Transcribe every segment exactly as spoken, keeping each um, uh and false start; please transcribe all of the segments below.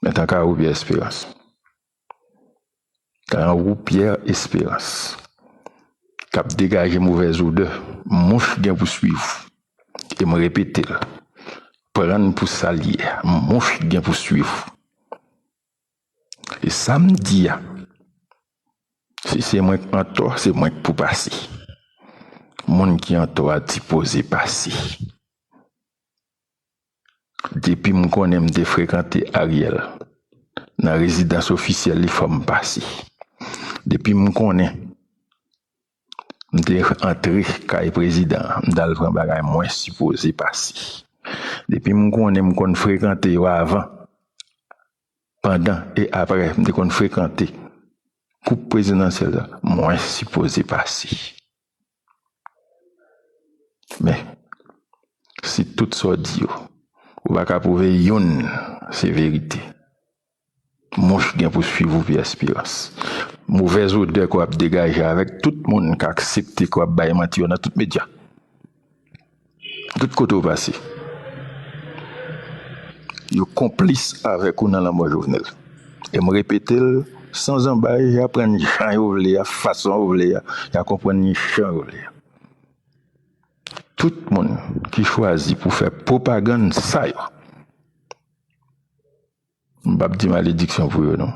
Men tanka ou Pierre Espérance. Tanka ou Pierre Espérance. K ap degaje movèz odè, mouch gen pou swiv ou. E m repete l. Pran n pou sa l ye. Mouch gen pou swiv ou. E sa m di a, si se mwen k antò, se mwen k pou pase. Moun ki antò a dipoze pase. Depi m konnen m te frekante Ariel nan rezidans ofisyèl li, fò m pase. Depi m konnen m te antre kay prezidan an, m t al pran bagay, mwen sipoze pase. Depi m konnen m konn frekante yo avan, pandan e apre m te konn frekante koup prezidansyèl la, mwen sipoze pase. Men, si tout sa w di yo, ou pa ka pwouve youn se verite, mouch gen pou swiv ou Pierre Espérance. Movèz odè ke w ap degaje avèk tout moun k aksepte ke w ap bay manti yo nan tout medya. Tout kote w pase, yo konplis avèk ou nan lanmò Jovenel. E m repete l san zanbay, y ap pran n jan yo vle a, fason yo vle a, y ap konprann n jan yo vle a. Tout moun ki chwazi pou fè pwopagann sa yo, m p ap di malediksyon pou yo non.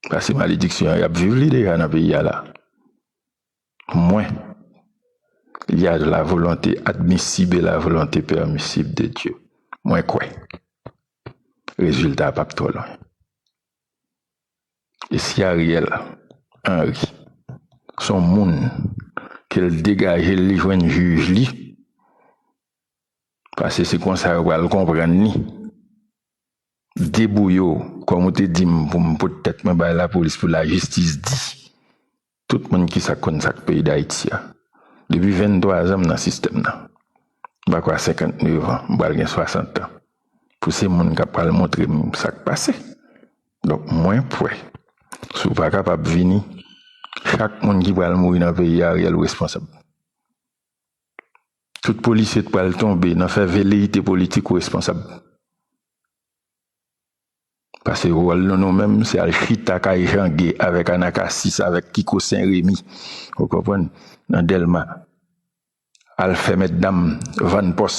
Paske malediksyon an, y ap viv li deja nan peyi a la. Mwen, il y a la volonté admissible et la volonté permissible de Dieu. Mwen kwè rezilta a p ap twò lwen. E si Ariel Henry se yon moun ke l degaje l, li jwenn jij li, paske se konsa yo pral konprann li. Debouye w, kòm ou te di m pou m pot tèt mwen bay lapolis pou lajistis di tout moun ki sa k konn sa k peyi Dayiti a. Depi venntwa zan m nan sistèm nan. M pa kwè a senkantnèf an, m pral gen swasant an. Pou se moun k ap pral montre m sa k pase. Donk, mwen pwè. Si w pa kapab vini, chak moun ki pral mouri nan peyi a, Ariel ou responsab. Tout polisye t pral tonbe nan fè veleyite politik ou responsab. Paske wòl nou, nou menm, se al chita kay Jan Gay avèk Anakasis, avèk Kiko Sen Remi, ou konprann, nan Dèlma. Al fè mètdam, vann pòs.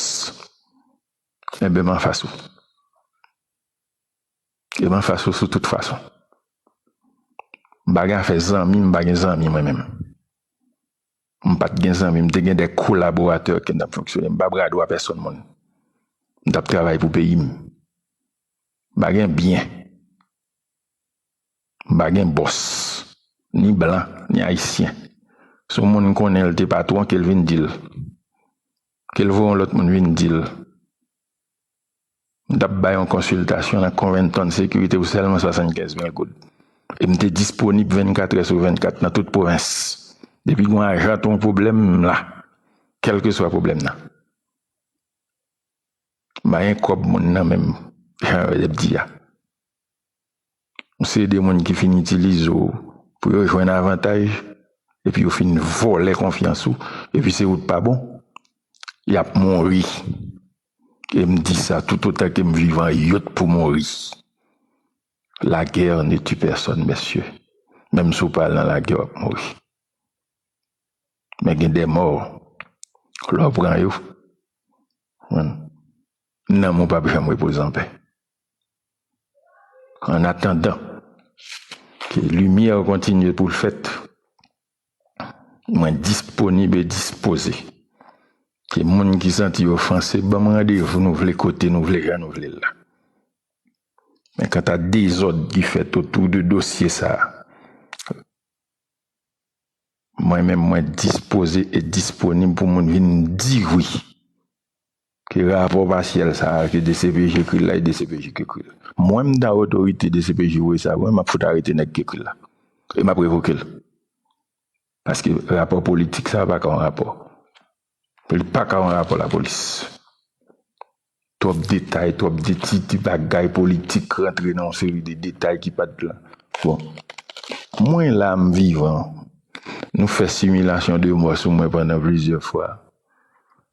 Enben, m anfas ou. E m anfas ou sou tout fason. M pa gen afè zanmi, m pa gen zanmi mwen menm. M pa t gen zanmi, m te gen de kolaboratè ke n t ap fonksyone. M pa bradwa pèsonn moun. M t ap travay pou peyi m. M pa gen byen. M pa gen bòs. Ni blan, ni ayisyen. Si yon moun konnen l te patwon, ke l vin di l. Ke l voye yon lòt moun vin di l. M t ap bay yon konsiltasyon nan Covington Sécurité pou sèlman swasannkenz mil goud. E m te disponib vennkatrè sou vennkat nan tout pwovens. Depi gen yon ajan t yon pwoblèm, m la. Kèlkeswa pwoblèm nan. M pa gen kòb moun nan men m, jan yo t ap di a. Ou se de moun ki fin itilize w pou yo jwenn avantaj, epi yo fin vòlè konfyans ou, epi se ou t pa bon, y ap mouri. E m di sa toutotan ke m vivan, yo t pou mouri. La guerre ne tue personne, mesye. Menm si w pa al nan lagè, w ap mouri. Men gen de mò, lè w pran yo, nanm ou p ap janm repoze anpè. An atandan ke limyè kontinye pou l fèt, mwen disponib e dispoze ke moun ki santi yo ofanse, ban m randevou nou vle, kote nou vle, jan nou vle l la. Men kanta dezòd ki fèt otou de dosye sa a, mwen menm, mwen dispoze e disponib pou moun vin di wi. Ke rapò pasyèl sa a, ke D C P J ekri l la, e D C P J ki ekri l. Mwen, m ta otorite D C P J voye sa, mwen, m ap fout arete nèg ki ekri l la. E m ap revoke l. Paske rapò politik sa a pa ka yon rapò. Li pa ka yon rapò lapolis. Twòp detay, twòp de ti, ti bagay politik rantre nan yon seri de detay ki pa t la. Bon. Mwen la, m vivan. Nou fè similasyon de mò sou mwen pandan plizyè fwa.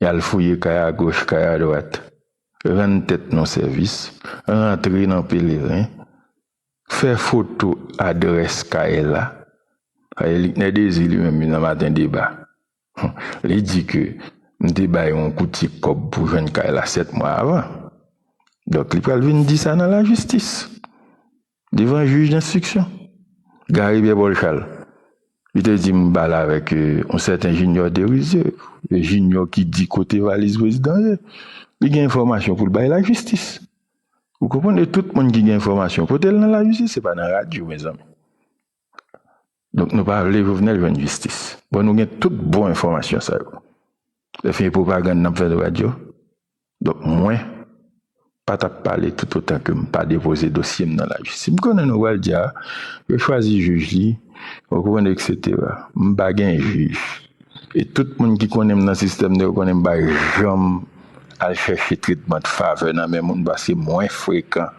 Y al fouye kay agoch, kay adwat. Rann tèt nou sèvis. Rantre nan Pelerin. fè foto adrès kay la. Kay Liknè Dezi li menm nan Maten Deba. Li di ke m te bay yon koutye kòb pou jwenn kay la sèt mwa avan. Donk, li pral vin di sa nan lajistis, devan jij denstriksyon. Gary Pierre Paul Charles. Li te di m pale avèk, euh, yon sèten Junior Derisier. E Junior ki di kote valiz prezidan ye. Li gen enfòmasyon pou l bay lajistis. Ou konprann? E tout moun ki gen enfòmasyon, pote l nan lajistis, se pa nan radyo, mezanmi. Donk, nou pa vle Jovenel jwenn jistis. Bon, nou gen tout bon enfòmasyon sa yo. Lè fini pwopagann n ap fè nan radyo. Donk, mwen pa t ap pale toutotan ke m pa depoze dosye m nan lajistis. M konnen nou pral di, a, yo chwazi jij li, ou konprann, etsetera. M pa gen jij. E tout moun ki konnen m nan sistèm nan, yo konnen m pa janm al chèche tretman de favè nan men moun, paske mwen frekan.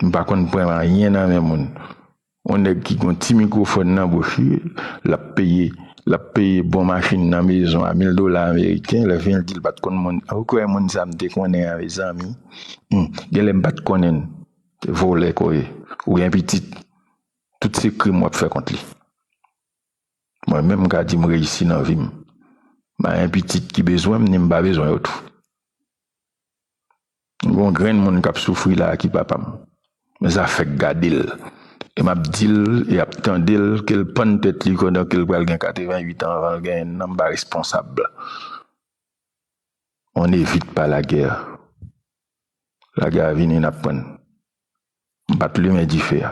M pa konn pran anyen nan men moun. Yon nèg ki gon ti mikwofòn nan bouch li, l ap peye, l ap peye bon machin nan mezon a mil dola ameriken, lè fini l di l pa t konn moun. Ou kwè moun sa m te konnen an, mezanmi? Hmm, genlè m pa t konnen l. Vòlè kò ye. Ou gen pitit. Tout se krim w ap fè kont li. Mwen menm, m ka di m reyisi nan vi m. M pa gen pitit ki bezwen m, ni m pa bezwen yo tou. Gon grenn moun k ap soufri la a ki papa m. Men sa fèk gade l. E m ap di l, e ap tande l, ke l pann tèt li pandan ke l pral gen katreventuit an avan l genyen nan, m pa responsab. On n'évite pas la guerre. Lagè a vini, n ap prann. M pa t limen dife a.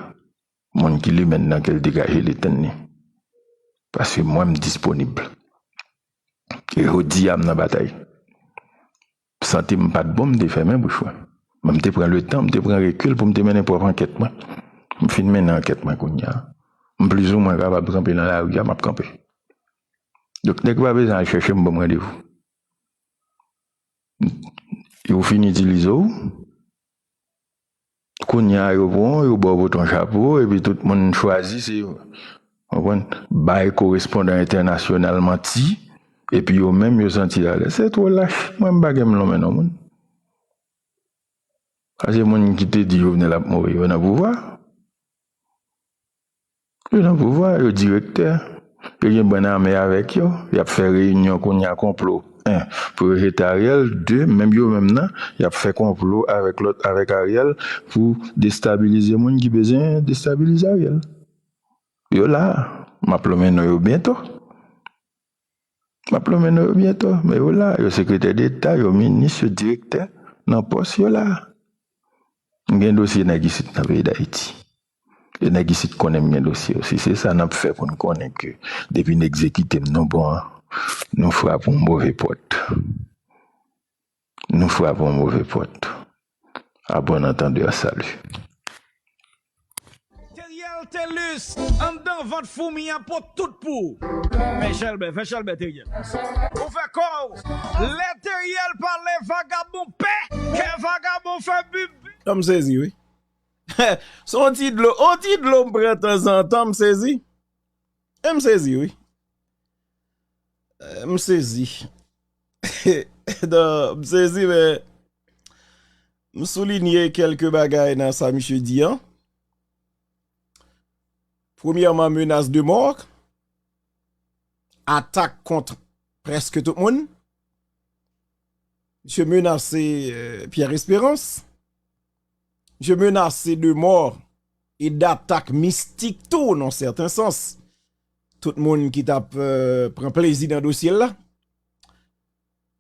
Moun ki limen l nan, ke l degaje l etenn li. Paske mwen, m disponib. E jodi a, m nan batay. Sante m pa t bon, m te fèmen bouch mwen. Men m te pran letan, m te pran rekil pou m te mennen pwòp ankèt mwen. M fin mennen ankèt mwen kounye a. M plizoumwen kapab kanpe nan lari a, m ap kanpe. Donk, nèg pa bezwen al chèche m, ban m randevou. Yo fin itilize w. Kounye a, yo pran w, yo ba w poton chapo, epi tout moun chwazi, se, w konprann, bay korespondan entènasyonal manti, epi yo menm, yo santi alèz. Se twò lach. Mwen, m pa gen m lonmen non moun. Sa se moun ki te di Jovenel ap mouri, yo nan pouvwa. Yo nan pouvwa, yo direktè. Yo gen bann ame avèk yo. Y ap fè reyinyon kounye a, konplo. En, pou yo jete Ariel. De, menm yo menm nan, y ap fè konplo avèk lòt, avèk Ariel, pou destabilize moun ki bezwen destabilize Ariel. Yo la. M ap lonmen non yo byento. M ap lonmen non yo byento, men yo la, yo sekretè deta, yo minis, yo direktè, nan pòs yo la. M gen dosye nèg isit nan peyi Dayiti. E nèg isit konnen m gen dosye osi. Se sa n ap fè pou n konnen ke depi n egzekite m nou bon an, nou frape yon move pòt. Nou frape yon move pòt. À bon entendeur, salut. Teriel Telus, anndan vant foumi an pot tout pou ou. Fè chèlbè, fè chèlbè Teriel. Ou fè kò w. Lè Teriel pale vagabon pè, kè vagabon fè bibi. An m sezi wi. Se yon ti dlo, yon ti dlo m pran tanzantan, m sezi. E m sezi wi. M sezi. Non, m sezi, men m soulinye kèlke bagay nan sa misye di an. Premyèman, menas de mò, atak kont prèske tout moun. Misye menase Pierre Espérance. Misye menase de mò e d'atak mistik tou, nan sèten sans. Tout moun ki t ap pran plezi nan dosye l la.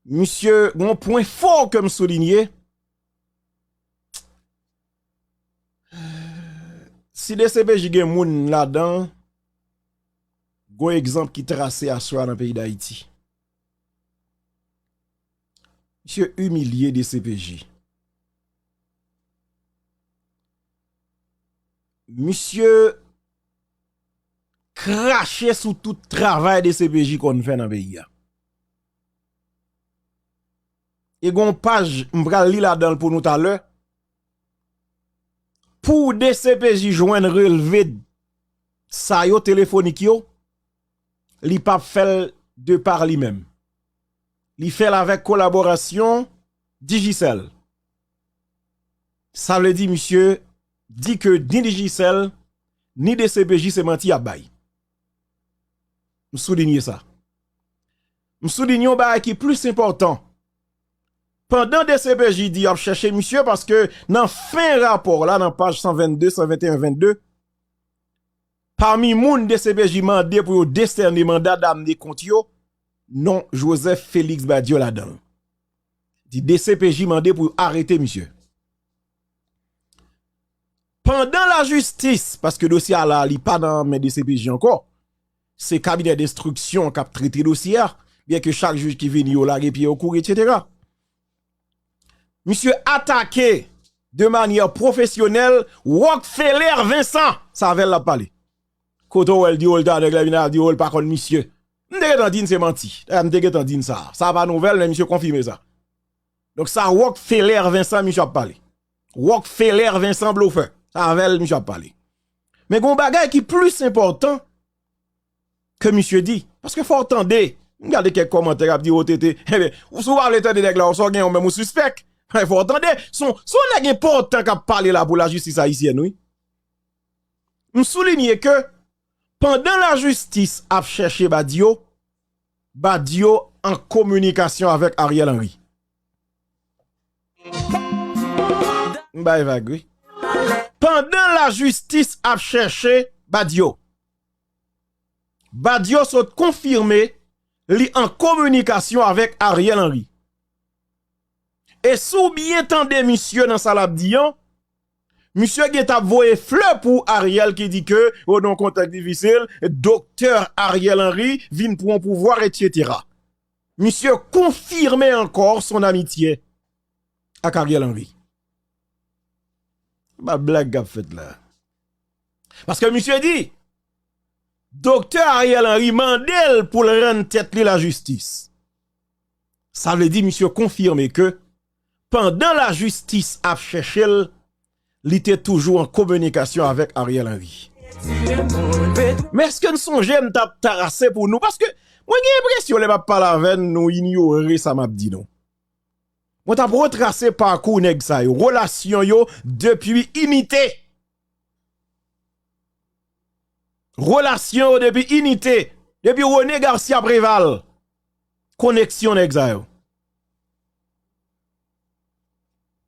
Misye, gon pwen fò ke m soulinye. Si DCPJ gen moun ladan l, gon egzanp ki trase aswè a nan peyi Dayiti. Misye imilye DCPJ. Misye krache sou tout travay DCPJ konn fè nan peyi a. E gon paj m pral li ladan l pou nou talè. Pou DCPJ jwenn relve sa yo, telefonik yo, li p ap fè l de pa li menm. Li fè l avèk kolaborasyon Digicel. Sa vle di, misye di ke ni Digicel, ni D C P J se manti y ap bay. M soulinye sa. M soulinye yon bagay ki plis enpòtan. Pandan D C P J di y ap chèche misye, paske nan fen rapò la, nan paj san vennde, san venteyen, vennde, pami moun D C P J mande pou yo desène manda damne kont yo, non Joseph Félix Badio ladan l. Di D C P J mande pou yo arete misye. Pandan lajistis, paske dosye a la, li pa nan men D C P J ankò, se kabinè denstriksyon k ap trete dosye a, byen ke chak jij ki vini, yo lage pye yo kouri, etsetera. Misye atake de manyè pwofesyonèl Rockefeller Vincent. Sa avè l l ap pale. Kote w wè l di w, l ta nèg la vin al di w, l pa konn misye. M te gentan di n se manti. Dayè, m te gentan di n sa. Sa pa nouvèl, men misye konfime sa. Donk, sa Rockefeller Vincent, misye ap pale. Rockefeller Vincent blofè. Sa avè l, misye ap pale. Men gen yon bagay ki plis enpòtan ke misye di. Paske fò w tande. M gade kèk kòmantè k ap di, "O T T, enben, si w pa vle tande nèg la, ou sa w gen yon menm ou sispèk." Men fò w tande. Se yon, se yon nèg enpòtan k ap pale la pou lajistis ayisyèn, wi. M soulinye ke pandan lajistis ap chèche Badio, Badio an kominikasyon avèk Ariel Henry. M bay vag, wi. Pandan lajistis ap chèche Badio, Badio sot konfime li an kominikasyon avèk Ariel Henry. E si w byen tande misye nan sa l ap di an, misye gentan ap voye flè pou Ariel ki di ke, o, nan yon kontèks difisil, doktè Ariel Henry vin pran pouvwa, etsetera. Misye konfime ankò son amitye ak Ariel Henry. Pa blag k ap fèt la. Paske misye di, doktè Ariel Henry mande l pou l rann tèt li lajistis. Sa vle di misye konfime ke pandan lajistis ap chèche l, li te toujou an kominikasyon avèk Ariel Henry. Men èske n sonje m t ap trase pou nou? Paske mwen gen enpresyon lè m ap pale avè n, nou inyore sa m ap di nou. Mwen t ap retrase pakou nèg sa yo, relasyon yo depi Inite. Relasyon yo depi Inite, depi René Garcia Préval. Koneksyon nèg sa yo.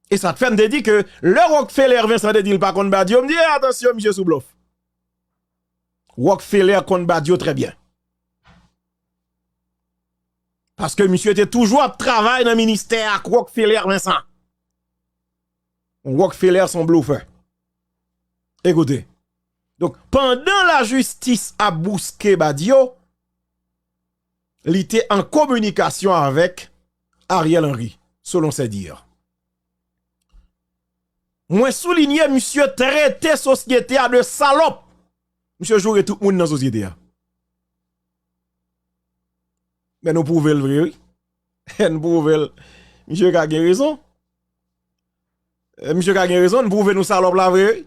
E sa t fè m te di ke lè Rockefeller Vincent te di l pa konn Badio, m di, "Eh, atansyon, misye sou blòf." Rockefeller konn Badio trè byen. Paske misye te toujou ap travay nan ministè ak Rockefeller Vincent. Rockefeller se yon blofè. Ekoute. Donk, pandan lajistis ap bouske Badio, li te an kominikasyon avèk Ariel Henry, selon sè di a. Mwen soulinye, misye trete sosyete a de salòp. Misye joure tout moun nan sosyete a. Men nou pwouve l vre, wi. Nou pwouve l. Misye ka gen rezon. Eh, misye ka gen rezon, nou pwouve nou salòp la vre, wi.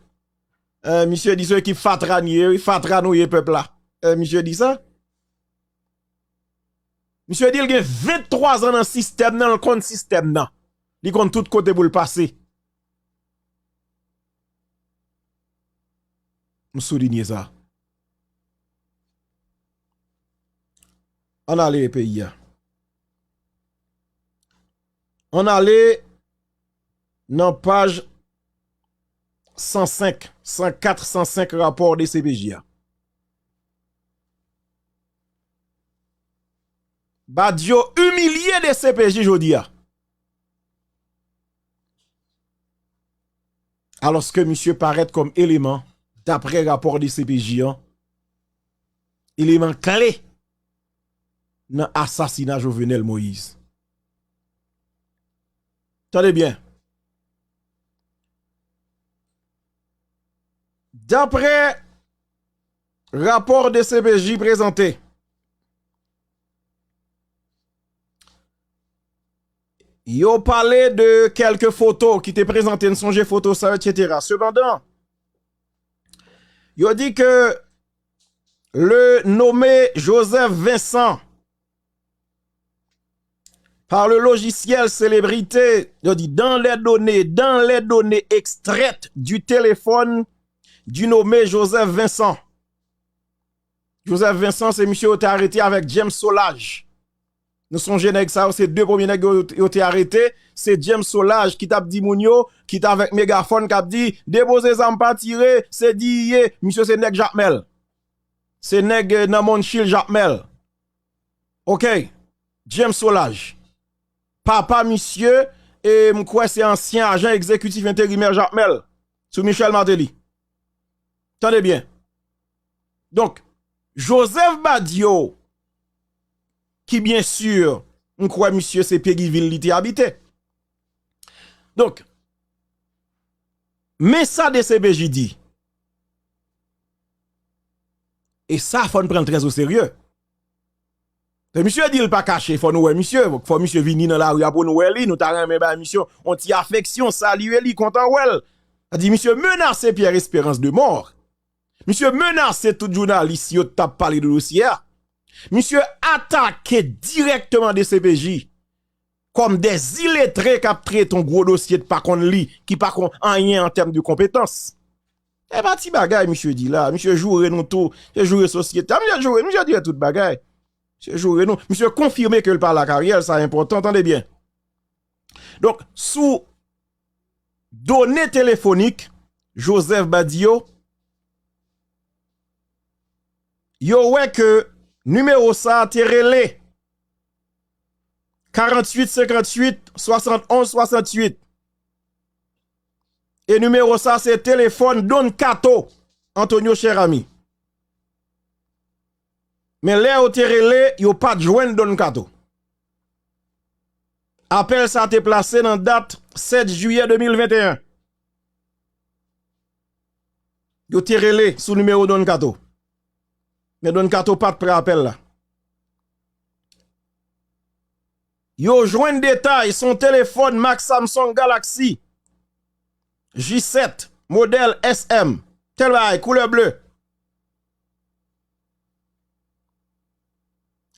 Eh, misye di se ekip fatra n ye, wi. Fatra nou ye, pèp la. Eh, misye di sa. Misye di l gen venntwa zan nan sistèm nan, l konn sistèm nan. Li konn tout kote pou l pase. M soulinye sa. Ann ale peyi a. Ann ale nan paj san senk, san kat, san senk rapò D C P J a. Badio imilye D C P J jodi a. Alòske misye parèt kòm eleman, daprè rapò D C P J an, eleman kle nan asasina Jovenel Moïse. Tande byen. Daprè rapò D C P J prezante, yo pale de kèlke foto ki te prezante, n sonje foto sa yo, etsetera. Sepandan, yo di ke le nommé Joseph Vincent Par le logiciel Célébrité, yo di, dans les données, dans les données extraites du téléphone du nommé Joseph Vincent. Joseph Vincent, se misye yo te arete avèk James Solages. Nou sonje nèg sa yo, se de premye nèg yo, yo te arete, se James Solages ki t ap di moun yo, ki t avèk megafòn, k ap di, depoze zam, pa tire, se di ye, misye se nèg Jakmèl. Se nèg, eh, nan Monchil Jakmèl. Ok. James Solages. Papa misye, e m kwè se ansyen ajan egzekitif enterimè Jakmèl sou Michel Martelly. Tande byen. Donk, Joseph Badio, ki byen si, m kwè misye se Péguy vil li te abite. Donk, men sa D C P J di. E sa, fò n pran l trè o serye. E misye di l pa kache, fò nou wè misye, fò misye vini nan lari a pou nou wè li, nou ta renmen bay misye yon ti afeksyon, salye li, kontan wè l. Sa di misye menase Pierre Espérance de mò. Misye menase tout jounalis yo t ap pale de dosye a. Misye atake dirèkteman D C P J kòm de iletre k ap trete yon gwo dosye de pa konn li, ki pa konn anyen an tèm de konpetans. E pa ti bagay misye di la, misye joure nou tou, misye joure sosyete a, misye joure, misye di tout bagay. Misye joure nou, misye konfime ke l pa Lakaryèl, sa enpòtan, tande byen. Donk, sou done telefonik Joseph Badio, yo wè ke nimewo sa a te rele karanntuit senkantuit swasantonz swasantuit. E nimewo sa se telefòn Don Kato, Antonio Cheramy. Men lè yo te rele, yo pa t jwenn Don Kato. Apèl sa te plase nan dat sèt jiyè de mil venteyen. Yo te rele sou nimewo Don Kato. Men Don Kato pa t pran apèl la. Yo jwenn detay, se yon telefòn mak Samsung Galaxy J sèt, modèl S M. Tèl bagay, koulè ble.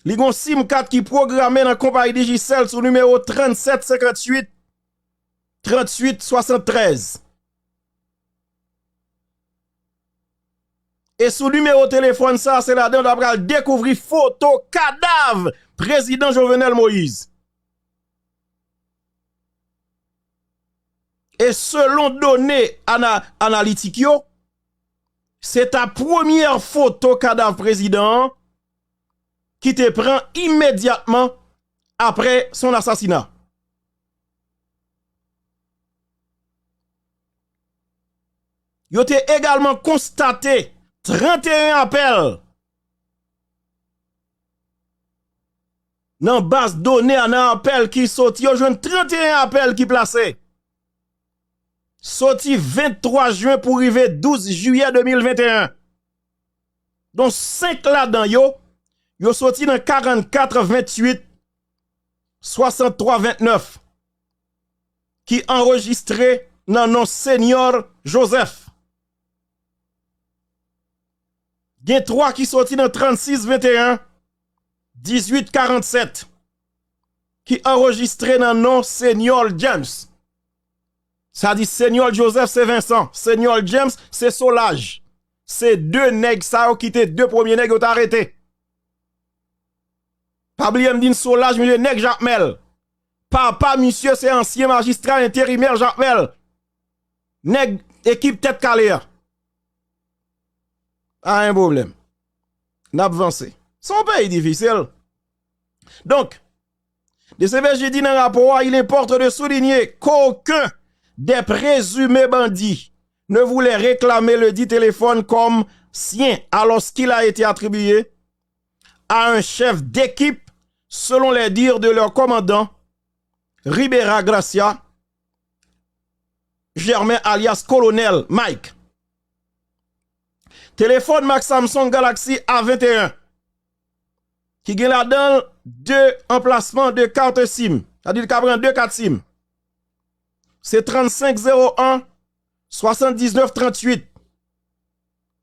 Li gon sim kat ki pwograme nan konpayi Digicel sou nimewo trannsèt senkantuit trantuit swasanntrèz. E sou nimewo telefòn sa, se ladan w ta pral dekouvri foto kadav prezidan Jovenel Moïse. E selon done ana-, analitik yo, se ta premyè foto kadav prezidan an ki te pran imedyatman apre son asasina. Yo te egalman konstate tranteyen apèl nan baz done a, nan apèl ki soti, yo jwenn tranteyen apèl ki plase. Soti venntwa jen pou rive douz jiyè de mil venteyen. Donk, senk ladan yo, yo soti nan karannkat ventuit swasanntwa ventnèf, ki anrejistre nan non Senior Joseph. Gen twa ki soti nan trannsis venteyen, dizuit karannsèt, ki anrejistre nan non Senior James. Sa di Senior Joseph se Vincent, Senior James se Solages. Se de nèg sa yo ki te de premye nèg yo t arete. Pa bliye m di n Solages, misye nèg Jakmèl. Papa misye se ansyen majistra enterimè Jakmèl. Nèg ekip Tèt Kale a. Pa gen pwoblèm. N ap vanse. Se yon peyi difisil. Donk, D C P J di nan rapò a, il importe de souligner qu'aucun des présumés bandits ne voulait réclamer le dit téléphone comme sien, alors qu'il a été attribué à un chef d'équipe, selon les dires de leur commandant, Ribera Gracia Germain alias Colonel Mike. Telefòn mak Samsung Galaxy A venteyen, ki gen ladan l de anplasman de kat sim, sa di l ka pran de kat sim. Se trannsenk zewo en, swasanndiznèf trantuit.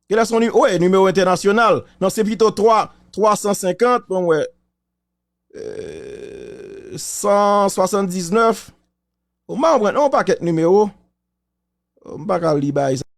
Genlè se yon ni-, wi, nimewo entènasyonal. Non, se pito twa, twa san senkant, bon, wè. Euh, san swasanndiznèf. Ou pa konprann, yon pakèt nimewo. M pa ka li bagay sa.